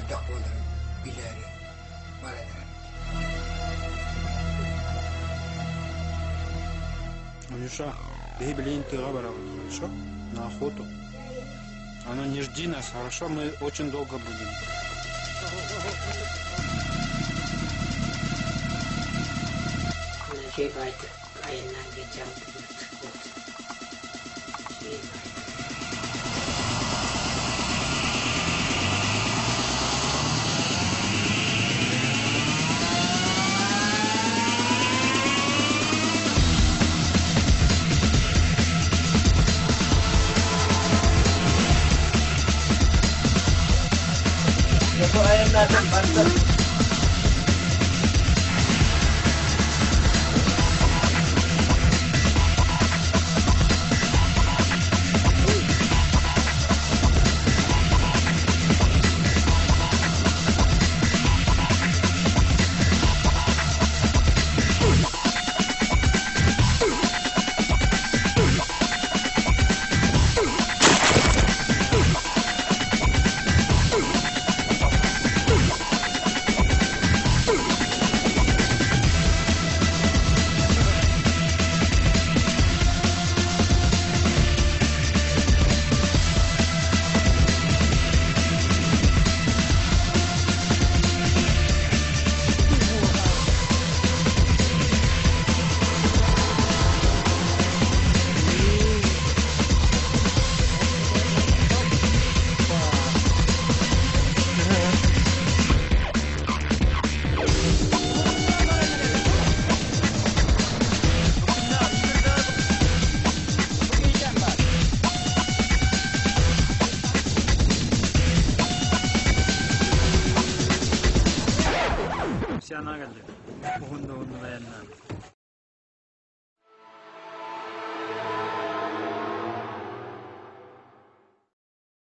Хайдах буоларын билээри баран эрэбит. Анюша, биһи билигин тыаҕа барабыт, хорошо? На охоту. А ну не жди нас, хорошо? Мы очень долго будем. Үчүгэй баайдык айаннаан кэлдьэҕит Үчүгэй баайдык. Бу айаннаатын барда. Сиана кэллик. Уһун да уһуннук айаннаан.